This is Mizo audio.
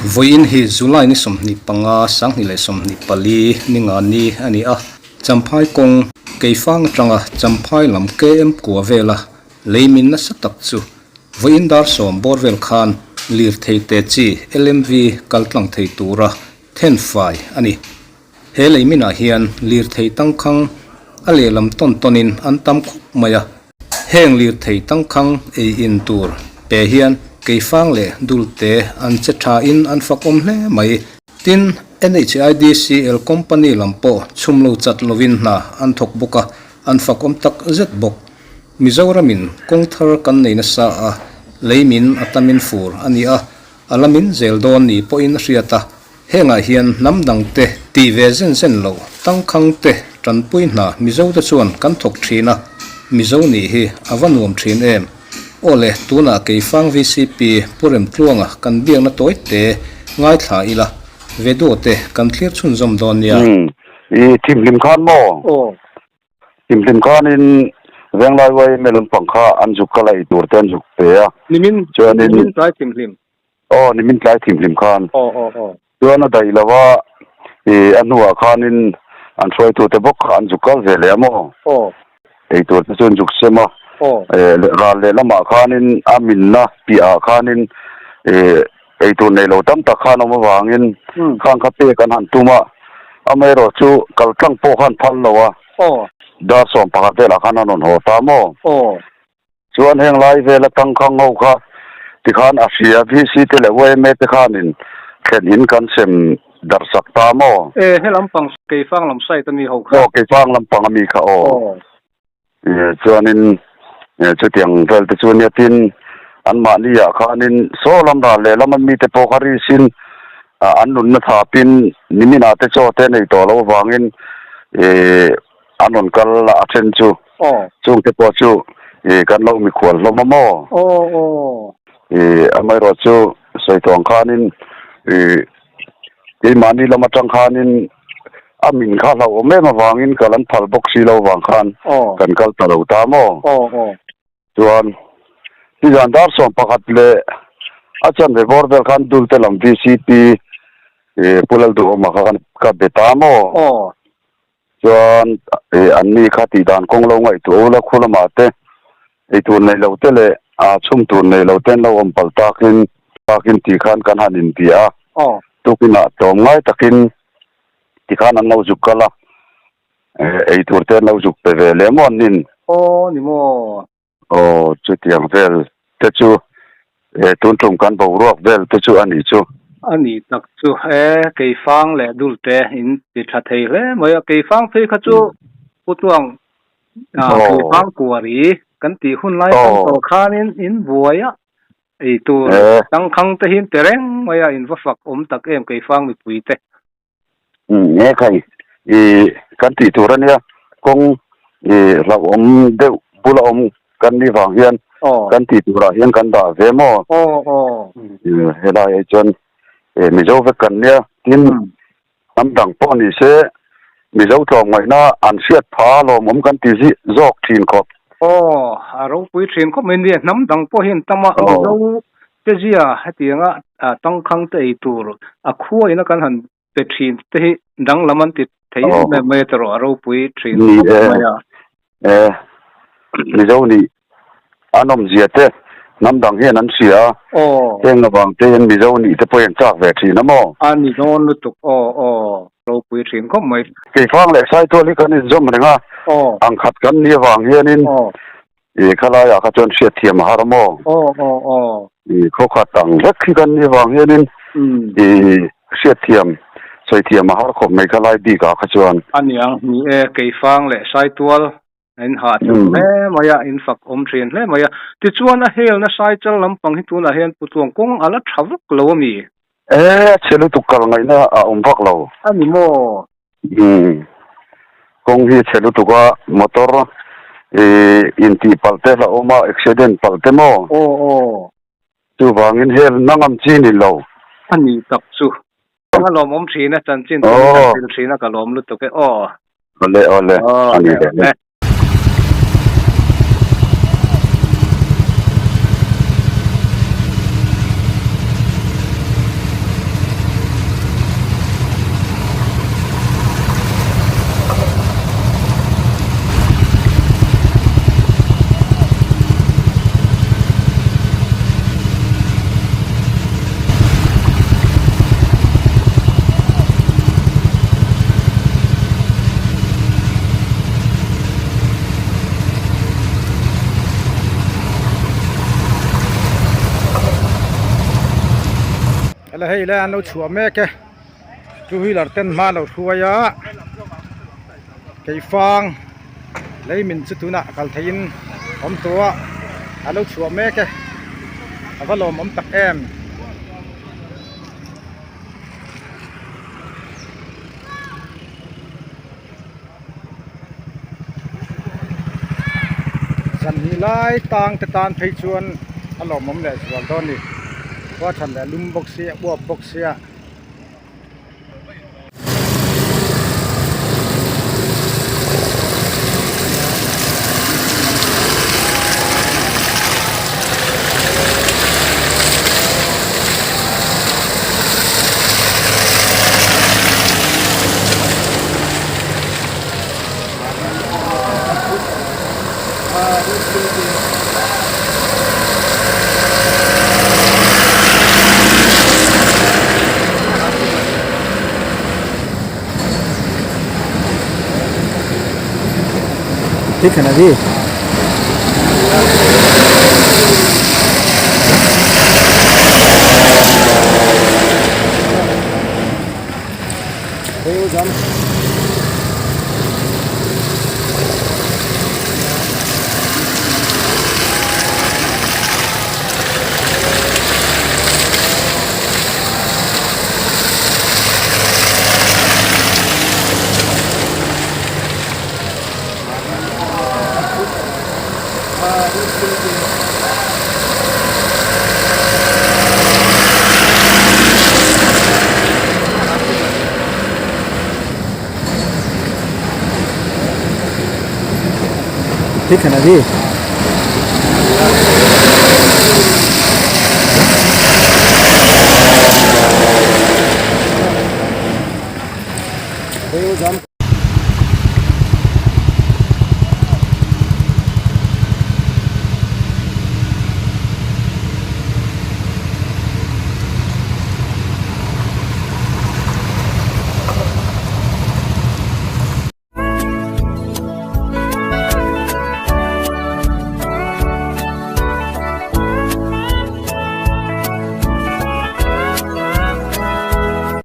Vawiin hi July ni 25 2024 ni nga ni a ni a, Champhai kawng Keifang atanga Champhai lam KM kua vela lei min nasa tak chu vawiin dar sawm bawr vel khan lirthei te chi LMV kal tlang thei tura thenfai a ni. He lei minah hian lirthei tangkhang a lehlam tawn tawnin an tam khawp mai a. Heng lirthei tangkhang ei in tur pe hian keifang leh dulte an che thain an fakawm hle mai. Tin, NHIDCL company lam pawh chhum lo chat lovin hna an thawk bawk a, an fakawm tak zet bawk. Mizoramin kawng thar kan nei nasa a, lei min a tamin fur a ni a, a la min zel dawn ni pawhin a hriat a. Hengah hian hnam dangte tih ve zen zen lo tangkhangte tanpui hna Mizote chuan kan thawk thin a, Mizo nih hi a va nuam thin em? Aw le, tunah Keifang vcp Pu Remtluanga kan biakna tawi te ngaithla ila, vedio te kan thlir chhunzawm dawn nia. Umm, i thimhlim khan maw? Aw. Thimhlim khanin Venglai YMA lampang kha an zuk kal a ei tur te an zuk pe a. Nimin, Chuanin. Nimin tlai thimhlim. Aw, nimin tlai thimhlim khan. Aw, aw, aw. Chuan a daih lo a, ih a hnuah khanin an hruaitute bawk kha an zuk kal ve leh a maw? Aw. Ei tur te chu an zuk sem a. Aw. Eh, ral leh lamah khanin a minna piahah khanin ih ei tur nei lo tam tak khan awm avangin khang kha pek an han tum a, amaherawh chu kal tlang pawh khan phal lo a. Aw. Dar 11 velah khan an rawn haw ta maw? Aw. Chuan heng lai vela tangkhang ho kha tikhan a hria VC te leh yma te khanin thlen in kan sem darh sak ta maw? E, he lampang Keifang lam side a mi ho kha. Aw, Keifang lampang a mi kha aw. Aw. E, chuanin e, chutiang vel te chu nia tin anmahni ah khanin saw lam ral lehlam a mi te pawh kha risin an nunna thapin niminah te chaw te nei tawh loh avangin e, An rawn kal a then chu. Aw. Chungte pawh chu i kan lo mikhual hlawm a maw? Aw aw. I amaherawh chu sawi tawh ang khanin i keimahni lam atang khanin a min kha hlauhawm em avangin kal an phal bawk si lo vang khan kan kal ta lo ta maw? Aw aw. Chuan nizan dar 11 leh a chanve bawr vel khan Dulte lam VCP i Pu Lalduhawma kha ka be ta maw? Aw. Chuan an ni kha tih dan kawng lo ngaihtuah ula khu lamah te ei tur nei lo te leh a chhum tur nei lo te an lo awm palh takin takin tih khan kan han inbia a. Tukinah tlawm ngai takin tikhan an lo zuk kal a, ei tur te an lo zuk pe ve leh maw an nin. Aw ni maw. Aw chutiang vel te chu e tun tum kan boruak vel te chu a nih chu. A nih tak chu e Keifang leh Dulte in ti tha thei hle mai a, Keifang phei kha chu Pu Tluang Keifang kuari kan tih hun lai kan tawh khanin in buai a, ei tur tangkhang te hi in pe reng mai a, in va fak awm tak em Keifang mipui te. Nge khai i kan tih tur a nia kawng i hlauhawm deuh bula awm kan nih vang hian kan tih turah hian kan dah ve maw? Helai ah chuan Mizo vek kan nia tin hnam dang pawh ni se Mizo tlawmngaihna an hriat pha lawmawm kan ti zawk thin khawp. Aw a ropui thin khawp mai nia hnam dang pawh hian tama Mizo Te zia hetianga tangkhang te ei tur a khua ina kan han pe thin te hi danglam an ti thei em em mai a tawrh a ropui thin khawp mai a. Ni e, Mizo nih an awmzia te hnam dang hian an hria a, heng avang te hian Mizo nih te pawh hi an chak ve thin a maw? A ni dawn lutuk aw aw ropui thin khawp mai. Keifang leh Saitual hi kan inzawm reng a, angkhat kan nih avang hianin I khalaiah kha chuan hriatthiam a har maw? Aw, aw, aw. I khawkhat ang vek hi kan nih vang hianin i hriatthiam, sawithiam a har khawp mai khalai bikah kha chuan. A niang, ni e, Keifang leh Saitual a in hah thin hle mai a, in fak awm thin hle mai a. Tichuan a helna Saichal lampang hi tunah hian Putuang kawng a la tha vak lo a mi? E, a chhe lutuk kal ngaihna a awm vak lo. A ni maw? Umm kawng hi chhe lutuk a motor ih intih palh te hlauh awm a accident palh te maw? Aw aw. Chuvangin hel na ngam chi ni lo. A ni tak chu. Ka lawmawm thin a chanchin chu ka hrilh thin a ka lawm lutuk e aw. Awle awle a ni leh e. Ela hei lai an lo chhuah mek e two wheeler ten hma lo hruai a keifang lei min chu tunah kal theihin awm tawh a a lo chhuah mek e a va lawmawm tak em. Zanhnih lai tang te tan phei chuan a lawmawm leh zual dawn a ni khua than leh lum bawk sia uap bawk sia. ठीक है ना जी ठीक है ना जी।